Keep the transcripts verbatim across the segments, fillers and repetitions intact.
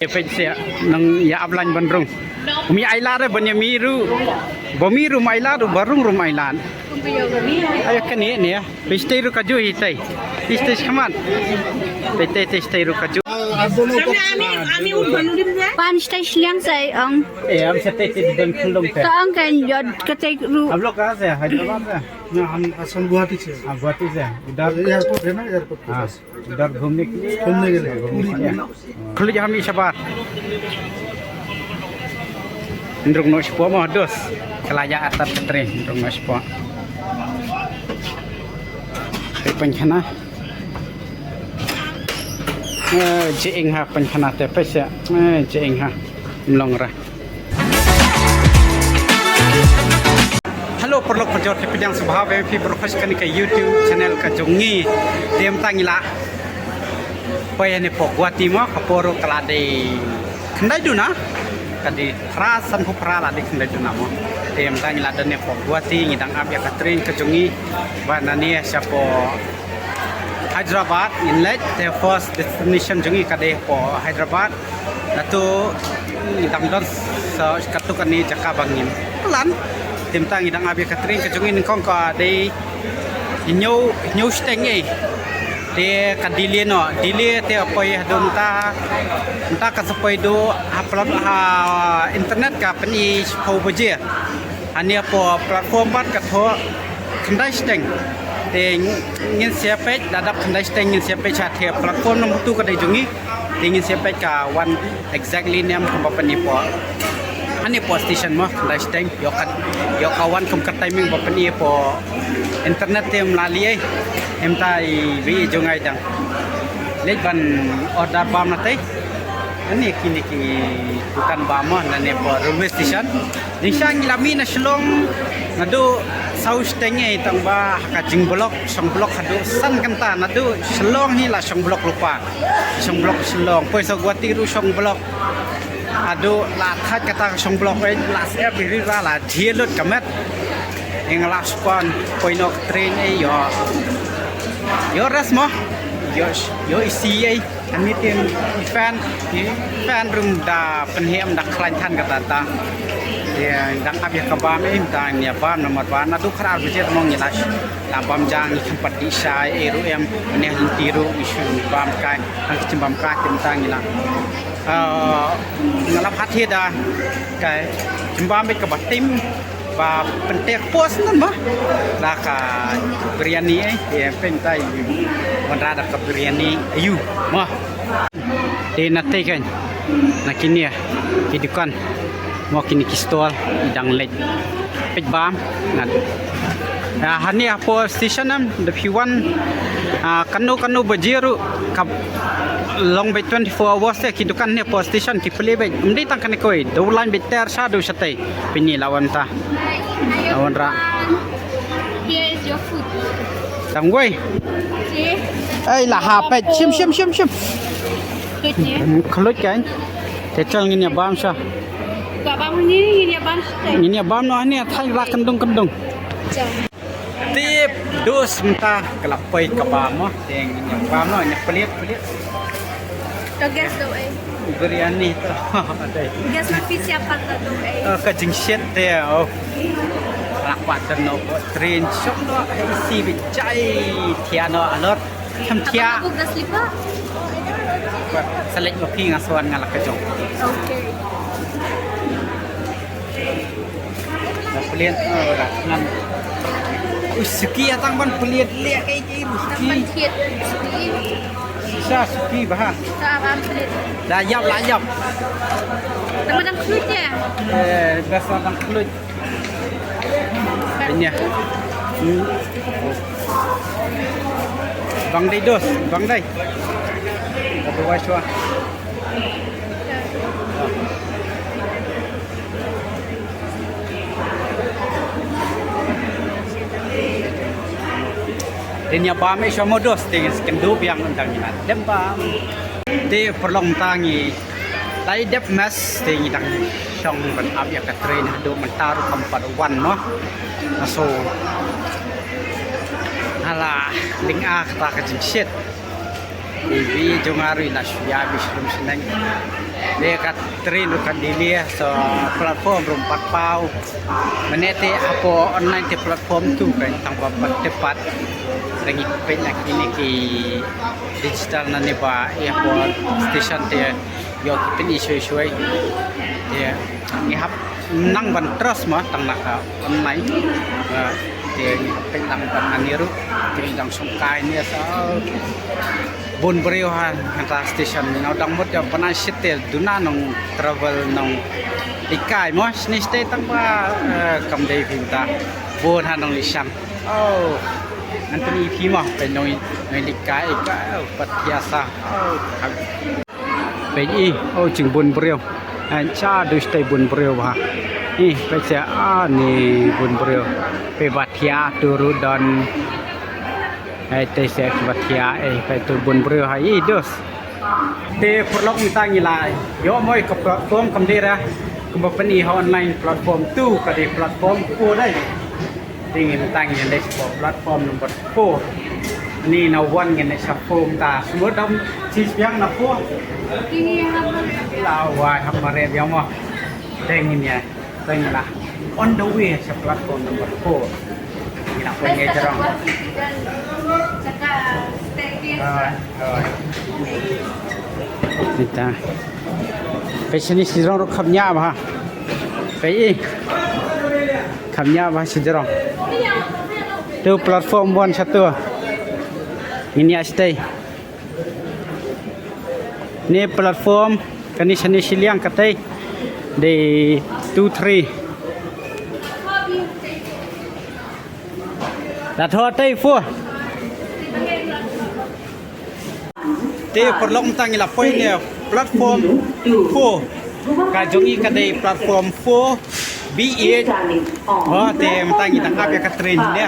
Ïa peit sha nang ïa ap lain ban rung. Um ïa ai lad re ban ïa mih ruh. Ba mih ruh um ai lad ruh, ba rung ruh um ai lad. Ai kane ne. Peit shatei ruh ka ju hi tei. Peit shatei shakhmat. Peit tei tei shatei ruh ka ju. Pan shatei shiliang sa ong. Eh, am shatei tei don khunlung tei. To ong kan jot ka tei ruh. आप लोग कहाँ से है? हैदराबाद से? ना, हम असम गुवाहाटी से। हाँ, गुवाहाटी से। उधर एयरपोर्ट है ना, एयरपोर्ट के पास। इधर घूमने के लिए? घूमने के लिए। घूमने के लिए। Khublei shibun. Nrung noh shapoh mo, dos. Ka la ïa atat ka train, nrung noh shapoh. Peit pynkhana. Eh, jingïeng ha pynkhana te peit sha. Eh, jingïeng ha. Mlong ra. Hello, paralok parajor, phi pdiang sngewbha ïa phi baroh sha kane ka YouTube channel ka jong ngi. Te mynta ngi la poi hangne hapoh Guwahati mo, ka por ruh ka la dei khyndai duna. Ka dei phra, sanphew phra la dei khyndai duna mo. Te mynta ngi la don hangne hapoh Guwahati, ngi dang ap ïa ka train ka jong ngi. Ba nangne shapoh Hyderabad ngin leit, te first destination jong ngi ka dei hapoh Hyderabad. Nangtu ngi dang don sa katto katne jaka ba ngin plan. Te mynta ngi dang ap ïa ka train ka jong ngi, nyngkong ka dei hynñiew, hynñiew shiteng ei. Te ka delay noh, delay te poi haduh mynta, mynta ka sa poi duh ha pla-, ha internet ka pyni shiphew baje. Hangne hapoh platform pat ka thoh khyndai shiteng. Te ngin sa peit, la dap khyndai shiteng ngin sa peit sha te platform number two ka dei jong ngi. Te ngin sa peit ka wan exactly ne em kumba pyni hapoh. Hangne hapoh station mo khyndai shiteng. Ïoh ka, ïoh ka wan kum ka timing ba pyni hapoh internet te ym lah lei ei. Mynta i ba i jong nga i dang leit ban order bam na tei. Hangne kine ki dukan bam mo nangne hapoh railway station. Jingshisha ngi la mih na Shillong naduh saw shiteng ei, tang ba ha ka jingblok, shong blok haduh san kynta, naduh Shillong hi la shong blok lypa. Shong blok Shillong, poi sha Guwahati ruh shong blok. Haduh la thait kata ka shong blok ei, la sep ri ra la jhieh lut ka met. Ïa nga la span poi noh ka train ei, ïoh, ïoh rest mo. Ïoh, ïoh isi ei. Ani tin fan, fan room da pynhem da khlaiñ than kata ta. Ïa, dang ap ïa ka bam ei, dang ïa bam namar ba naduh khatar baje tang ngi la, la bam ja, ngi khlem pat dih sha ei ruh em, ne lynti ruh ngi shu bam kai, hang ki jingbam kai te mynta ngi la. Ah, nga la phat hi da kai jingbam beit kaba tim. Ba pyntek post nan mo. Da ka biryani ei, te pyntai wanrah da ka biryani aïu mo. Te na tei kan na kine ki dukan mo, kine ki stall i dang leit peit bam. Ngan, ah, hangne hapoh station em da phi wan, ah, kano kano baje ruh ka long beit twenty-four hours te ki dukan ne hapoh station ki plie beit. Ym dei tang kane kawei, da u lain beit ter sha da u shatei. Pynïaid la wan ta. La wanrah. Here is your food. Tang wei. See? Ei, la hap peit. Shim, shim, shim, shim. Good, yeah. Khluit kan. Te chal ngin ïa bam sha. Ka bam ni, ngin ïa bam sha. Ngin ïa bam noh ni, thai la kyndung kyndung. Tip, dus mynta ka la poi ka bam mo, te ngin ïa bam mo, ngin ïa pynïaid, pynïaid. To gas do ei. Biryani to. Dei. Gas na phi siapa to do ei. Oh, ka jingshit te, oh. Rak pat no ko train shop no, isi bi jai, thia no alot. Tham thia. Apa aku gas lipa? Select mo phi nga swan nga la ka jong. Okay. Ba pynïaid, oh, rak ngan. Ui, suki ya tang ban pynïaid leh kai kai suki. Tang ban pynïaid suki. Sa suki bah. Sa ban pynïaid. Da ïap la ïap. Tang ban khluit ya. Eh, bas ban khluit. Nya. Hmm. Bang dei dos, bang dei. Satu wai sua. Dei ïa bam i sha modos, te ngi skyndu biang, ynda ngi la dem bam. Te pyrlong ta ngi la dep mess, te ngi dang shong ban ap ïa ka train haduh mynta ruh kam pat wan noh. So hala, lynga kata ka jingshit. Iwi jong nga ruh i la shu ïa bi shlem shneng. Te ka train ruh ka delay, so platform ruh ym pat paw. Mynne te hapoh online te platform two ka tang ba pat te pat. Te ngi peit na kine ki digital na ne ba ïa hapoh station te ïoh ki pyni shwai shwai. Te ngi hap nang ban trust mo tang na ka online. Te ngi hap peit nang ban ani ruh. Te ngi dang shongkai ne sa. Bun briew ha, ha ta station. Nau dang mut ïa pynai shit te duna nong travel nong leit kai mo. Shini shite tang ba, eh, kam dei phi ta. Bun ha nong leit shang. Oh. Ngan pyni phi mo, peit nong, nong leit kai, kai, oh, pat ïa sa. Oh. Peit i, oh, jingbun briew. Ai, cha du shtei bun briew ha. I, peit sa, ah, ni bun briew. Peit ba thia tu ruh don. Ai, te sa ba thia, eh, peit tu bun briew ha. I, dus. Te paralok mynta ngi la ïoh mo ïa ka platform kam dei ra. Kumba pyni ha online platform two, ka dei platform four dei. Te ngin tang ngin leit sha platform number four. Ni na one ngin leit sha four mynta. Sumut dam sis biang na four. La wai hap mare biang mo. Te ngin ïa, te ngin la on the way sha platform number four. Ngin la poi ngai jarang. Ah, ah. Kita. Peit shini shi jrong ruh kham ïa ba ha. Peit i. Kham ïa ba shi jrong. Tu platform one sha tu. Ngin ïa shatei. Ni platform kani shani shiliang katei. Dei two three. La thoh tei four. Te paralok mynta ngi la poi ne platform four. Ka jong i ka dei platform four B eight. Oh, te mynta ngi dang ap ïa ka train ne.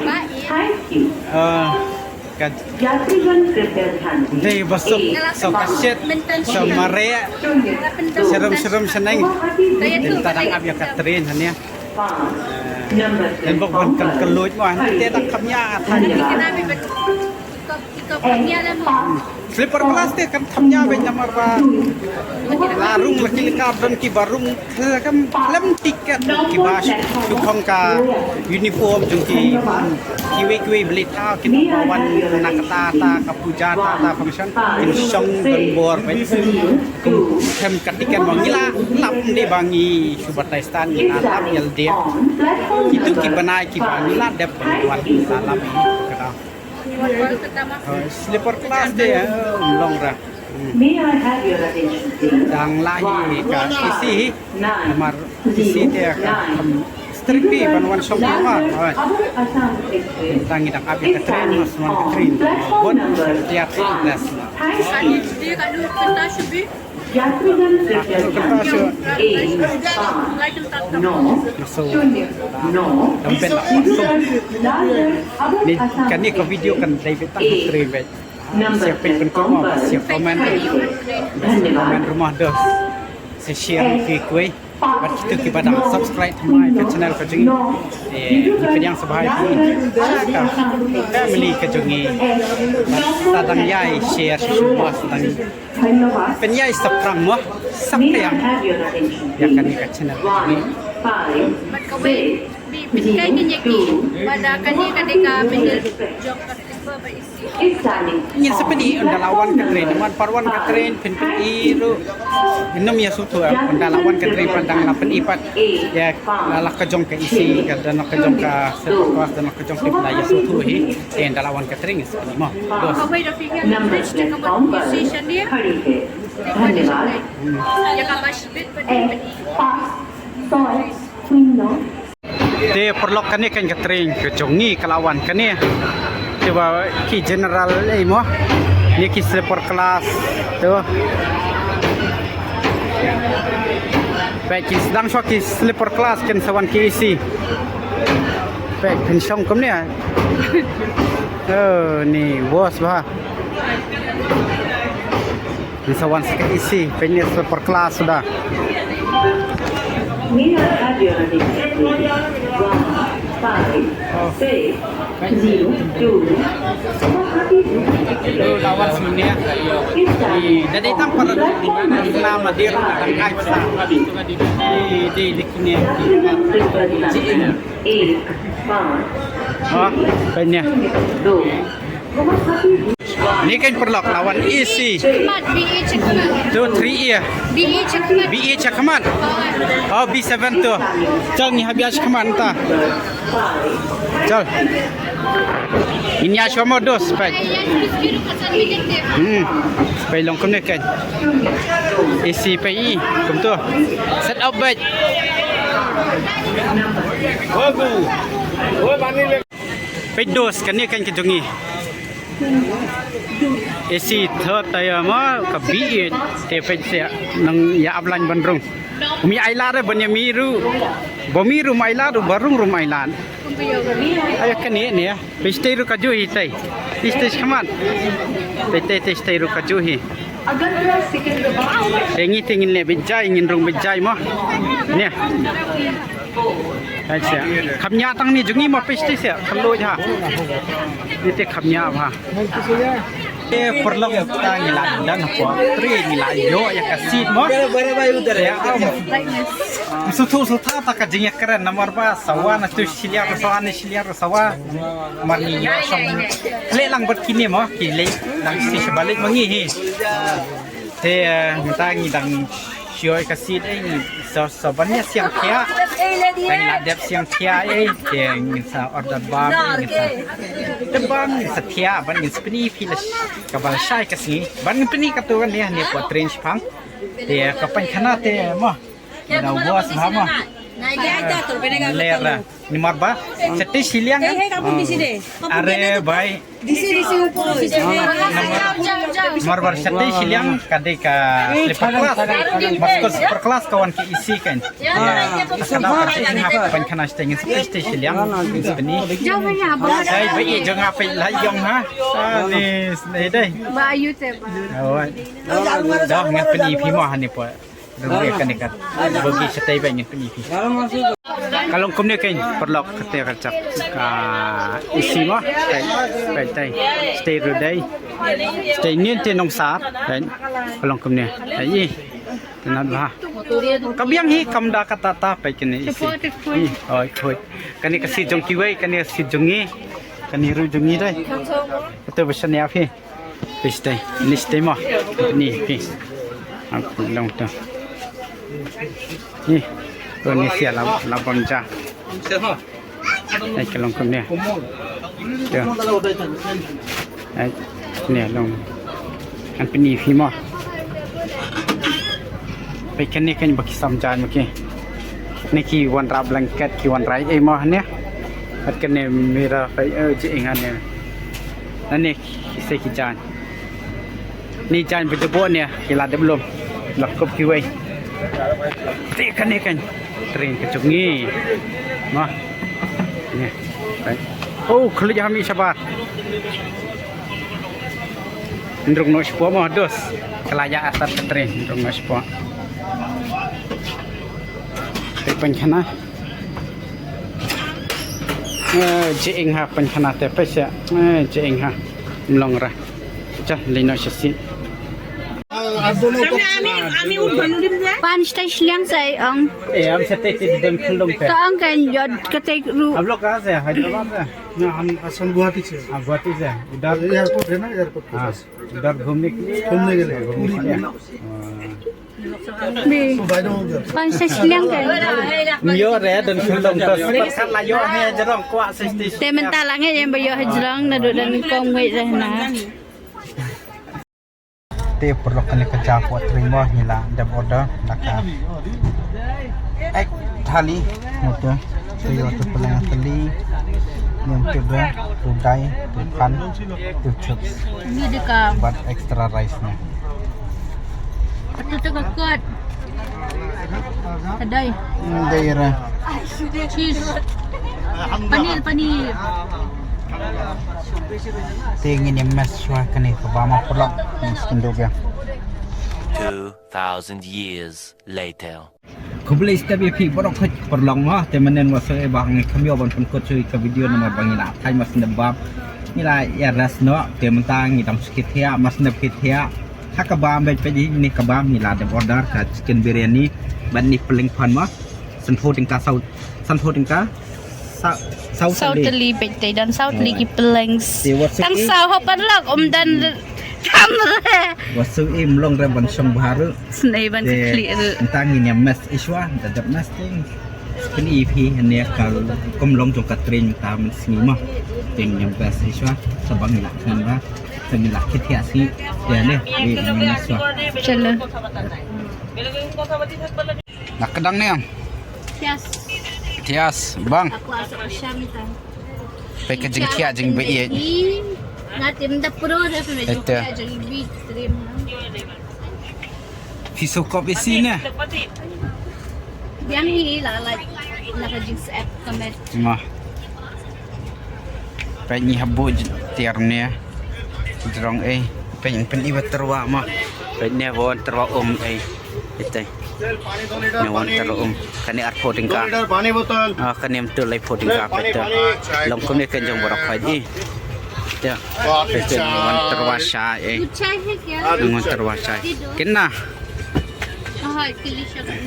Ah, ka dei ba suk, suk ka shet, suk mareh. Syrem syrem shaneng. Te mynta dang ap ïa ka train ne. Len bok ban kan kan luit mo, te dang kham ïa than. Sleeper class te kan kham ïa beit namar ba la rung la ki lykap don ki ba rung, eh, kan lem tiket ki ba shu khong ka uniform jong ki, kiwei kiwei ba leit thaw ki ba wan na kata ta ka puja ta ta function kin shong don bor beit. Kum them ka tiket mo ngi la lap ngi ba ngi shu batai stan ngi la lap ïa lade. Kitu ki bnai ki ba ngi la dep ban wan la lap ngi ka da. Oh, sleeper class te, eh, long ra. Hmm. May I have your attention, please? Dang la hi ka A C hi. Namar A C te ka, um, strict hi ban wan shong kumar. Oh. Tang ngi dang ap ïa ka train, mas wan ka train. Bot tiap das na. Thank you. Yatrigan कृपया ध्यान दें। एक पाँच नौ शून्य नौ Ni, kane ka video kan dei beit tang ha train beit. Siap peit pynkup mo, siap comment. Comment ruh mo, doh. Sa share ïa kiwei. Bad kito kiba dang subscribe thymmai ka channel ka jong ngi. Eh, ngi pdiang sngewbha ïa phi. Ka family ka jong ngi. Bad sa dang ïai share shuh shuh mo, sa dang pynïaid subscribe mo. Subscribe ïa kane ka channel ka jong ngi. Bad kawei, pynkai kane ki, bad kane ka dei ka middle jong ka slipper ba isi. Ngin sa pyni ynda la wan ka train, wan pat wan ka train phin pyni ruh. Ngin ym ïa sngewthuh ynda la wan ka train pat dang la pyni pat. Ïa la ka jong ka isi, ka dang ka jong ka slipper class, dang ka jong ka la ïa sngewthuh hi. Ynda la wan ka train ngin sa pyni mo. Dos. Number platform पर खड़ी है। धन्यवाद। Te paralok kane kan ka train ka jong ngi ka la wan kane. Te ba ki general ei mo. Ni ki sleeper class tu. Ba ki sdang shuwa ki sleeper class kin sa wan ki A C. Ba phin shong kumne. Oh, ni bos ba. Ni sa wan sa ka A C, pynïaid sleeper class suda. May I have your attention, please? One, five, six, Lawan sini ya. Jadi tampar nama dia tang ai sa. Di di di kini. Oh, banyak. Ni kan paralok lawan A C. Mat B A Chakmat. Tu three A. B A Chakmat. B A Chakmat. Oh, B seven tu. Chal ni habia Chakmat ta. Chal. Ini ya semua dos, pai. Hmm. Pai long kumne kan. A C pai i, kum tu. Set up back. Pai dos, kane kan ka jong ngi. A C third taya ma ka B eight te pai se nang ya upline ban rung. Umi ai lad re ban ya mi ru. Ba mi ru mai lad, ba rung ru mai lad. Ayo kane ne ya. Pai stay ru ka ju hi tai. Pai stay Chakmat. Pai tai tai stay ru ka ju hi. Te ngi te ngin leh beit jai, ngin rung beit jai mo. Ne. Ai sia. Kham nia tang ni jong ngi mo pis te sia. Kham lo ja. Ni te kham nia ba. Te paralok ta ngi la dan po. Tri ngi la ïoh ïa ka seat mo. Sia, um. Suthu sutha ta ka jingïakren namar ba sawa na tu shiliar sawa ni shiliar sawa. Mar ngi ïoh shong. Leh lang bad kine mo, ki leh lang shi sha balej ma ngi hi. Te, eh, mynta ngi dang shu ïoh ka seat ei, so, so ban ïa siang thiah. Ngi la dep siang thiah ei, te ngin sa order bam, ngin sa dep bam, ngin sa thiah, ban ngin sa pyni phi la sh-, kaba la shai ka sngi. Ban ngin pyni katu kan ïa, ne po train shipang. Te ka pynkhana te mo. Ïa da wa sa mo. Lera. Ni mar ba. Sa te shiliang. Are bai. Mar ba sa te shiliang ka dei ka sleeper class. Bas ko sleeper class ka wan ki A C kan. Ka da ka dei ka pynkhana sa te ngin sa te shiliang. Ngin sa pyni. Dei ba i jong ha pai la jong ha. Ni dei. Ba ayu te ba. Dah ngin pyni phi mo ha ni po. Rung re kane ka. Bagi sa te ba ngin pyni phi. Ka long kumne kan paralok kata ka chak. Ka A C mo. Pai, pai tai. Stay ru dei. Stay ngin te nong sar. Kan. Ka long kumne. Ai. Te nat ba. Ka biang hi kam da kata ta pai kane A C. Oi, oi. Kane ka seat jong kiwei, kane seat jong ngi. Kane ru jong ngi dei. Kata ba shan ïa phi. Pis te, nis te mo. Ni, pis. Aku long tu. Ni, tu ni sia la, la bam ja. Ai, ka long kumne. Tu. Ai, ni long. Ngan pyni phi mo. Peit kane kan ba ki sam jan ma ki. Ne ki wanrah blanket ki wanrah ei mo ne. Pat kane mira peit, eh, ji ing ne. Nane ki se ki jan. Ni jan ba jabo ne ki la dep lum. La kup kiwei. Te kane kan. Train ka jong ngi. Mo. Ne. Peit. Oh, khluit ha mi shabar. Nrung noh shapoh mo dos. Ka la ïa atat ka train nrung noh shapoh. Te pynkhana. Eh, jing ha pynkhana te pesa. Eh, jing ha. Mlong ra. Cha, lei noh sha seat. Pan stai shiliang sai ong. Eh, am stai te don khulong te. Ka ong kan jot ka te ru. Ab lok ka se, Hyderabad se. Na हम असम गुवाहाटी से। Ah, Guwahati se. Udhar. एयरपोर्ट है ना, एयरपोर्ट के पास। Udhar ghumne ke liye. घूमने के लिए, पूरी। Bi. तो भाई लोग उधर। Pan stai shiliang kan. Yo re don khulong te. Pat khat la ïoh ha jrong kwah stai. Te mynta la ngi ïa ba ïoh ha jrong naduh don kong wei re na. Te paralok kane ka ja pot ring mo ngi la dep order na ka ek thali mo te. Te ïoh te pynlong thali. Niam te da tu dai tu pan tu chips. Ni de ka. Bad extra rice ne. Atu tu ka kot. Kadai. Hmm, dai ra. Cheese. Paneer, paneer. Te ngin ïa mess shuwa kane kaba ma paralok. Ngin sa kynduh biang. Two thousand years later. Khublei step ïa phi baroh khoit paralok mo, te mynnin wat sngewbha ngi kham ïoh ban pynkut shuh ïa ka video namar ba ngi la thait ma sngewbha. Ngi la ïa rest noh, te mynta ngi dang shu kit thiah, ma sngewbha kit thiah. Ha ka bam bad peit ïa ini ka bam ngi la dep order ka chicken biryani bad ini pyllein phan mo. Sanphew tyngka, saw, sanphew tyngka. Saw, saw tylli. Saw tylli bad te don saw tylli ki pyllein. Te wat sngewbha. Tang saw ha paralok um don tam re. Wat sngewbha ym long re ban shong bha ruh. Snei ban sa khlieh ruh. Mynta ngin ïa mess ïa shuwa, da dep mess te. Pyn-i phi hangne ka kum long jong ka train mynta mynsngi mo. Te ngin ïa mess ïa shuwa, sa ba ngi lah khnang ba. Sa ngi lah kit ïa shi. Te ne, ngin ïa mess shuwa. Chalo. Na ka dang ne em? Thias. Thias, bang. Aku asok sham ta. Peit ka jingkhiah jingbieit. Nga tim da pro da phi. Ita. Jingbieit trim. Phi sngewkop isi ne? Biang hi la la la ka jingsiap ka met. Mah. Peit ngi hap buh tiar ne. Jrong ei. Peit pyn-i ba tyrwa ma. Peit ne ba wan tyrwa um ei. Ita. Ne wan tyrwa um. Kane arphew tyngka. Ah, kane mynta laiphew tyngka peit ta. Long kumne kan jong baroh peit i. Ita. Peit ne wan tyrwa sha ei. दूध चाय है क्या? Ne wan tyrwa sha. Kena. हाँ, के लिए शक्कर।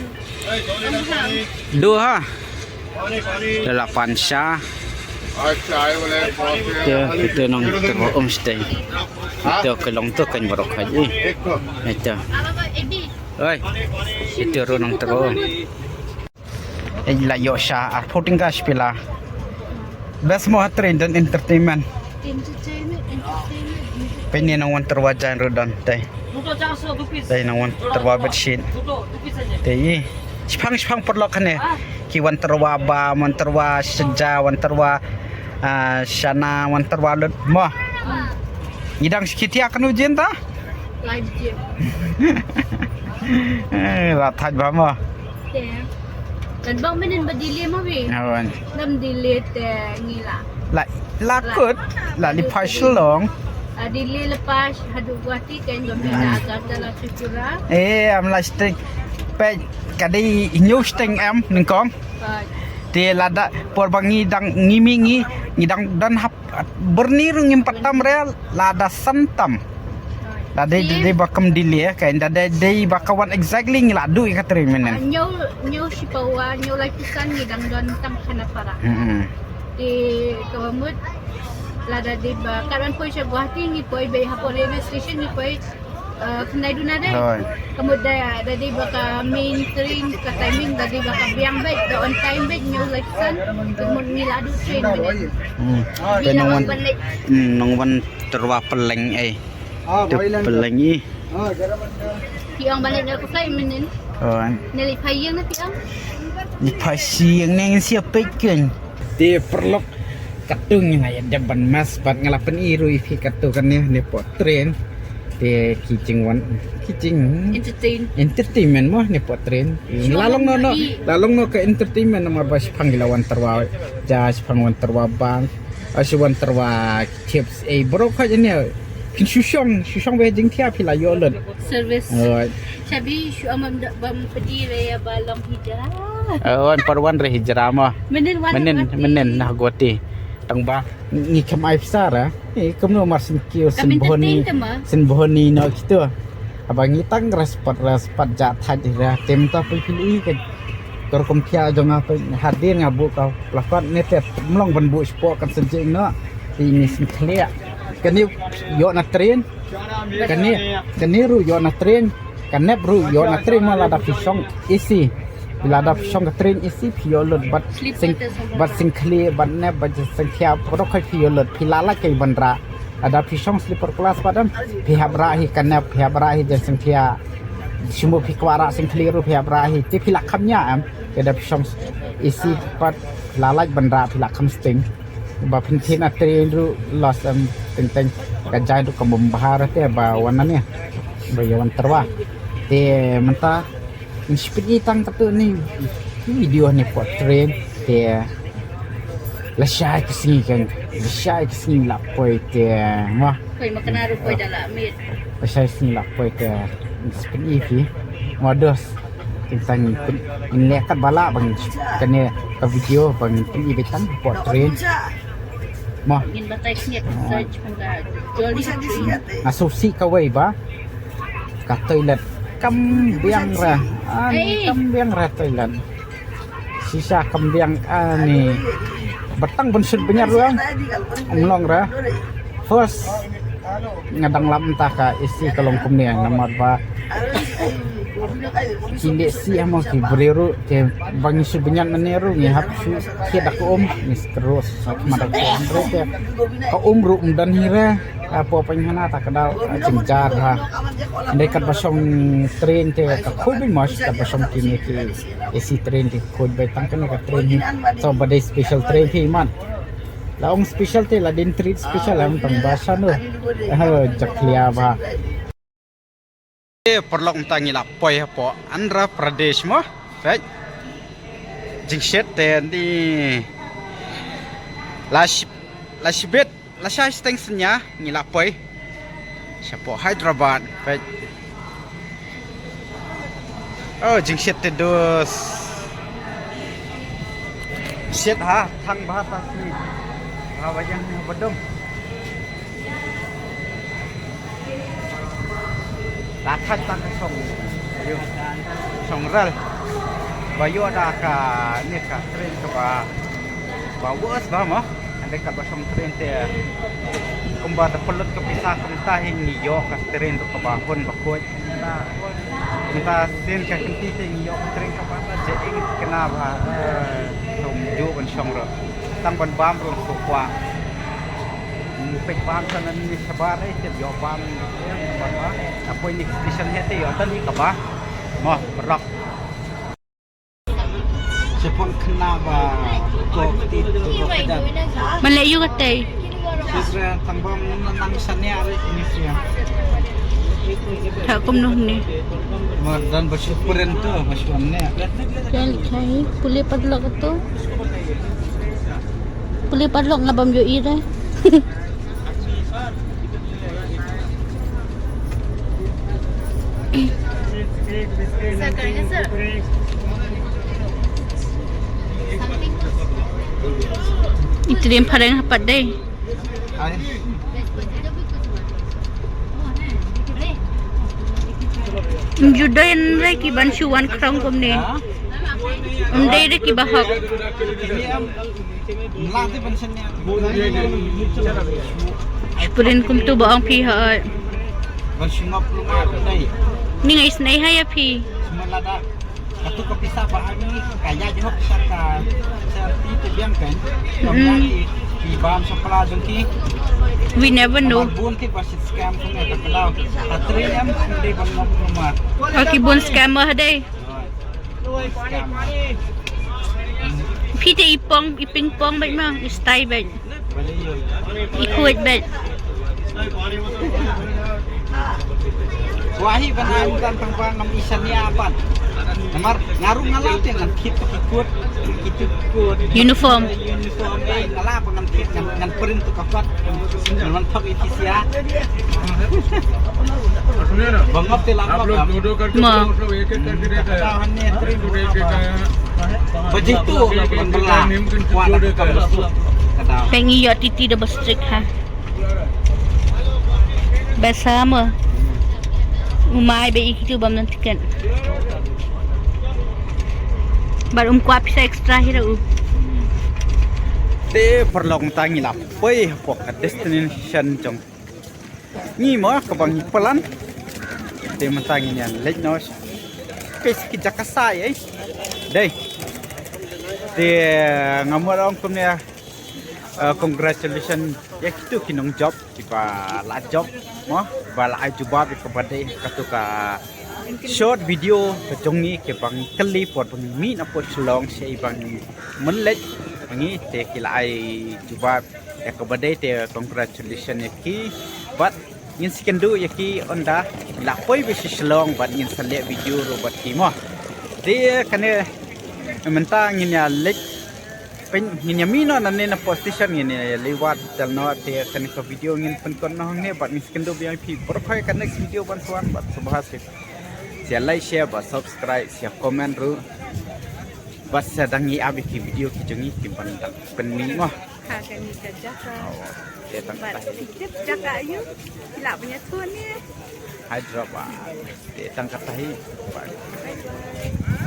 हाँ। Dua ha. Te la pan sha. Te kita nong tyrwa um shatei. Ito ka long to kan baroh haji. Ito. Oi. Ito ruh nong tyrwa um. Eh, la ïoh sha arphew tyngka shi pela. Best mo ha train don entertainment. Entertainment, entertainment, entertainment. Peit ne nong wan tyrwa jaiñ ruh don te. Te nong wan tyrwa bedsheet. Te i. Shipang shipang paralok hangne. Ki wan tyrwa bam, wan tyrwa shaja, wan tyrwa, ah, shana, wan tyrwa lut mo. Ngi dang shi kit ïa kano jin ta? Live jin. Eh, la thait bha mo. Te. Kan bang mynnin ba delay mo bi. Awan. Ngam delay te ngi la. La, la kut, la li phai Shillong. Ah, delay lepas haduh Guwahati kan ba mynnin Agartala Tripura. Eh, am la sting. Peit ka dei hynñiew sting em nyngkong. Te lada por ba ngi dang ngi mi ngi ngi dang don hap byrni ruh ngim pat tam re lada san tam. Da dei dei ba kam delay ka da dei dei ba ka wan exactly ngi la duh ïa ka train mynnin. Hynñiew hynñiew shi pawa hynñiew laiphew san ngi dang don tang Khanapara. Hmm. Te ka mut lada dei ba ka wan poi sha Guwahati ngi poi bei hapoh railway station ngi poi. Eh, khyndai duna dei. Hooid. Ka mut da, da dei ba ka main train ka timing da dei ba ka biang beit, da on time beit, hynñiew laiphew san. Ka mut ngi la duh train mynnin. Hmm. Te nong wan, hmm, nong wan tyrwa pyllein ei. Te pyllein i. Phi ong ba leit na ka flight mynnin. Hooid. Ne leit phai ïing ne phi ong? Leit phai shi ïing ne ngin sa peit kein. Te paralok katto ngi nga ïa dep ban mess bad nga la pyn-i ruh ïa phi katto kane ne pok train. Te ki jingwan ki jing entertainment mo ne pok train. La long noh noh, la long noh ka entertainment namar ba shiphang ki la wan tyrwa ja, shiphang wan tyrwa bang, ah, shi wan tyrwa chips ei baroh khoit ne. Kin shu shong, shu shong ba jingthiah phi la ïoh lut. Service. Hooid. Shabi shu amam da bam pedi re ïa ba long hijra. Hooid, parwan re hijra mo. Mynnin wan mynnin, Guwahati. Mynnin na Guwahati. Tang ba ngi kam ai pisa ra. Eh, kumno mar syn kiew syn bhoni. Syn bhoni no kito. Haba ngi tang respect respect ja thait ra. Tem ta phi phi i ka. Kor kum khia jong nga phi hadir nga buh ka plakot ne te mlong ban buh sport kan syn jing no. Ini syn khliak. Kane ïoh na train. Kane, kane ruh ïoh na train. Ka nep ruh ïoh na train ma lada phi shong A C. Lada phi shong ka train A C phi ïoh lut bad sing bad sing khlieh bad nep bad sing khia prodok khai phi ïoh lut phi la lait kai ban rah. Lada phi shong sleeper class pat em phi hap rah hi ka nep phi hap rah hi jan sing khia. Shu mo phi kwah rah sing khlieh ruh phi hap rah hi te phi la kham nia em. Lada phi shong A C pat phi la lait ban rah phi la kham sting. Ba pynthien na train ruh los em teng teng ka jai ruh ka bym bha te ba wan na ne ba ïa wan tyrwa. Te mynta ngi shu pyni tang katu ni video ne pok train te lashai ka sngi kan lashai ka sngi la poi te ma. Poi ma kena ruh poi da la mit. Lashai sngi la poi te. Pyn-i phi. Wados. Tang pyn-i leh kat ba lah ban kane ka video ban pyn-i beit tang hapoh train. Mo. Ngin batai sniat search pun ka jolly. Nga sngewsih kawei ba ka toilet kam biang re. Ani kam biang re toilet. Shisha kam biang ani. Batang ban sut bniat ruh ym long re. First nga dang lap mynta ka A C ka long kumne namar ba ki leh sih mo ki briew ruh te ba ngi shu bniat mynne ruh ngi hap shu thied da ka um ngi skru sa ki mada ka um ruh te ka um ruh ym don hi re. Hapoh pynhana ta ka dei jynjar ha. Hynrei kat ba shong train te ka khuid beit mo kat ba shong kine ki A C train te khuid beit tang kane ka train hi. So ba dei special train hi man. La ong special te la dei treat special am tang ba shano. Ha jakhlia ba. E paralok mynta ngi la poi hapoh Andhra Pradesh mo. Peit. Jingshet te ni la shi- la shibit la shai steng senya ngi la poi shapoh Hyderabad. Peit. Oh jingshet te dus. Shet ha thang ba ta si. Ha ba yang ni ba dum. La thait tang ka shong ïoh shong rel ba ïoh da ka ne ka train ka ba ba worse ba mo. Hynrei kat ba shong train te kumba da pynlut ka pisa kumta hi ngi ïoh ka train ruh ka ba hun ba khuid. Mynta sien ka kynti te ngi ïoh ka train ka ba ta je ing kena ba eh, shong ju ban shong ruh tang ban bam ruh so kwah. Peit bam sa nan ni shabar eh te ïoh bam. Apoi next station he te ïoh tali ka ba. Mo rock. Sepon kena ba ko ti ko ka dan. Man leh ïoh katei. Sisra tang bam nan nang sania re ni sia. Tha kumno ni. Mar dan ba shu print tu ba shu ne. Chal chai pule padlock tu. Pule padlock nga bam ïohi re. Ïa trim phareng ha pat dei. Ym ju dei re ki ban shu wan khrong kumne. Ym dei re ki ba hok. Shiprin kumtu ba ong phi ha oi. Ni nga isynei ha ïa phi. Katu ka pisa ba ani ka ïa jong ka sa ti te biang kan. Kam ïa ki ki bam sa pla jong ki. We never know. Bun ki ba sit scam kum ka ka daw. Ka tri em sendiri ban ngop rumah. Ka ki bun scammer dei. Phi te i pong i ping pong bad ma i stai bad. I khuid bad. Wahi ban ai mudan pang pang ngam isan ya pan. Namar ngaru ngala te ngan khit ki kut ki tu kut. Uniform. Uniform eh ngala pang ngan khit ngan ngan print tu ka pat. Ngan thok i kisia. Bangop te lang bangop. Ma. Ba jitu ban bela. Kuat ka masuk. Kata. Peng i yo titi da ba strict ha. Ba sama. Umai ba i kitu bam nan tiket. Bar um kwah pisa extra hi ra u. Te paralok mynta ngi la poi hapoh ka destination jong ngi mo kaba ngi plan. Te mynta ngi ïa leit noh. Pes ki jaka sai eh. Dei. Te nga mut ong kumne, eh, congratulations ïa kitu ki nongjop kiba la jop mo ba la ai jubab ïa kaba dei katu ka short video ka jong ngi kiba ngi kylli por ba ngi mih na pdeng Shillong sha i ba ngi mynleit ba ngi te ki la ai jubab ïa kaba dei te congratulations ïa ki bad ngin sa kynduh ïa ki ynda la poi ba sha Shillong bad ngin sa leh video ruh bad ki mo. Te kane mynta ngin ïa leit pyn ngin ïa mih noh nangne na pdeng station ngin ïa leit wad dal noh te kane ka video ngin pynkut noh hangne bad ngin sa kynduh biang ïa phi baroh ha ka next video ban sa wan bad sngewbha sngewbha. Sa like, share bad subscribe, sa comment ruh. Bad sa dang ïa ap ïa ki video ki jong ngi ki ban dang pynmih mo. Ha kane ka jaka. Te tang kata hi. Tip jaka ïa u. Lah ban ïathuh ne. Hyderabad. Te tang kata hi. Bye.